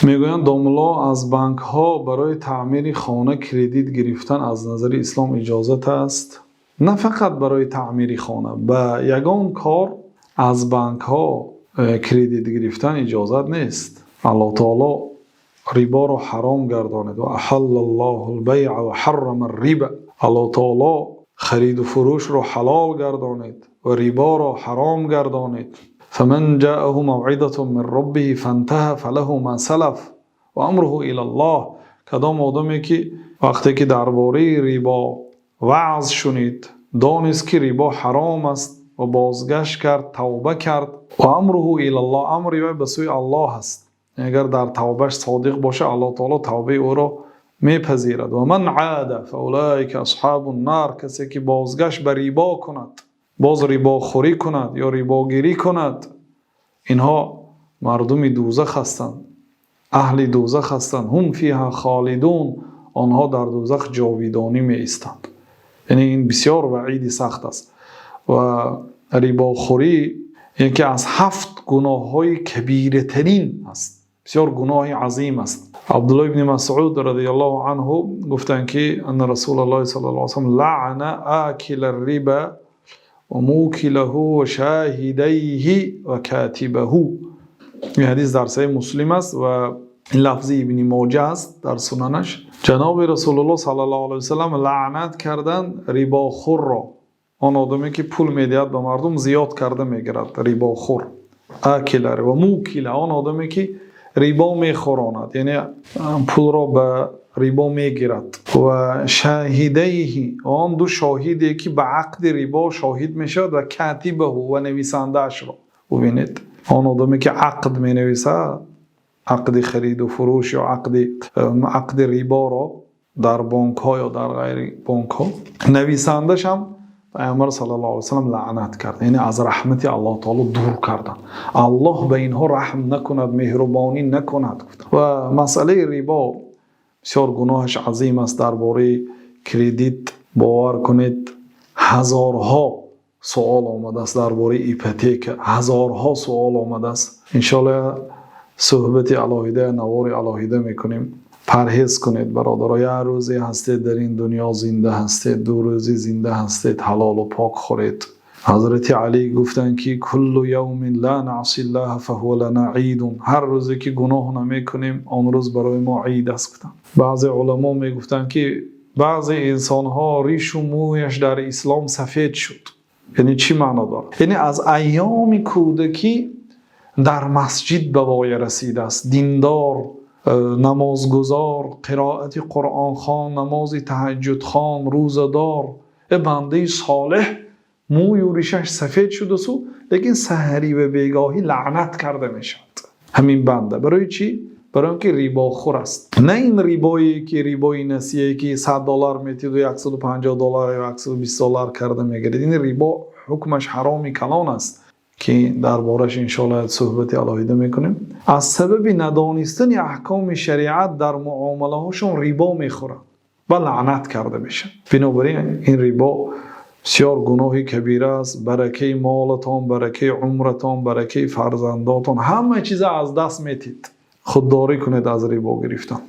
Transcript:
Мегӯянд, домулло, аз банкҳо барои таъмири хона кредит гирифтан аз назари ислом иҷозат аст? На фақат барои таъмири хона, ба ягон кор аз банкҳо кредит гирифтан иҷозат нест. Аллоҳи таъоло риборо ҳаром гардонид. وأحل الله البيع وحرم الربا. Аллоҳи таъоло хариду фурӯшро ҳалол гардонид ва риборо ҳаром гардонид. فمن جاءه موعظة من ربه فانتهى فله ما سلف وأمره إلى الله. Кадом одаме ки вақте ки дар бораи рибо ваъз шунид, донист, ки рибо ҳаром аст ва бозгашт кард, тавба кард, وأمره إلى الله, амри вай ба сӯи Аллоҳ аст. Агар дар тавбаш содиқ бошад, Аллоҳ таъоло тавбаи ӯро мепазирад. ومن عاد فأولئك أصحاب النار. Касе ки бозгашт ба рибо кунад, боз рибохӯрӣ кунад ё рибогирӣ кунад, инҳо мардуми дӯзах ҳастанд, аҳли дӯзах ҳастанд. هم فيها خالدون. Онҳо дар дӯзах ҷовидонӣ меистанд. Яъне ин бисёр ваъиди сахт аст ва рибохӯрӣ яке аз ҳафт гуноҳҳои кабиратарин аст, бисёр гуноҳи азим аст. Абдуллоҳ ибни Масъуд رضي الله عنه гуфтанд, ки أن رسول الله صلى الله عليه وسلم لعن آكل الربا وموكله وشاهديه وكاتبه. Ин ҳадис дар Саҳеҳи Муслим аст ва ин лафзи Ибни Моҷа аст дар сунанаш. Ҷаноби Расулуллоҳ صلى الله عليه وسلم лаънат карданд рибохӯрро, он одаме ки пул медиҳад ба мардум, зиёд карда мегирад, рибохӯр, آكل وموكله, он одаме ки рибо мехӯронад, яъне пулро ба рибо мегирад, وشاهديه, он ду шоҳиде ки ба ақди рибо шоҳид мешавад, وكاتبه, ва нависандаашро. Бубинед, он одаме ки ақд менависад, ақди хариду фурӯш ё ақди риборо дар бонкҳо ё дар ғайри бонкҳо, нависандаш ҳам Пайғамбар صلى الله عليه وسلم лаънат кард, яъне аз раҳмати Аллоҳ таоло дур карданд. Аллоҳ ба инҳо раҳм накунад, меҳрубонӣ накунад, гуфтанд. Ва масъалаи рибо бисёр гуноҳаш азим аст. Дар бораи кредит, бовар кунед, ҳазорҳо суол омадааст, дар бораи ипотека ҳазорҳо суол омадааст. Иншоалло, суҳбати алоҳида, навори алоҳида мекунем. Парҳез кунед, бародаро. Як рӯзе ҳастед дар ин дунё зинда ҳастед, ду рӯзе зинда ҳастед, ҳалолу пок хӯред. Ҳазрати Алӣ гуфтанд, ки كل يوم لا نعصي الله فهو لنا عيد. Ҳар рӯзе ки гуноҳ намекунем, он рӯз барои мо ид аст, гуфтанд. Баъзе уламо мегуфтанд, ки баъзе инсонҳо ришу мӯяш дар ислом сафед шуд. Яъне чӣ маъно дорад? Яъне аз айёми кӯдакӣ дар масҷид ба воя расидааст, диндор, намозгузор, қироати қуръонхон, намози таҳаҷҷудхон, рӯзадор, бандаи солеҳ, мӯю ришаш сафед шудасу, лекин саҳарӣ ва бегоҳӣ лаънат карда мешавад ҳамин банда. Барои чӣ? Барои он ки рибохӯр аст. На ин рибое ки рибои насие, ки 100 доллар метиду 150 доллар ё 120 доллар карда мегиред. Ин рибо ҳукмаш ҳароми калон аст, ки дар бораш иншоалло суҳбати алоҳида мекунем. Аз сабаби надонистани аҳкоми шариат дар муомилаҳошон рибо мехӯранд ва лаънат карда мешаванд. Бинобар ин ин рибо бисёр гуноҳи кабира аст. Баракаи молатон, баракаи умратон, баракаи фарзандотон, ҳама чиза аз даст метид. Худдорӣ кунед аз рибо гирифтан.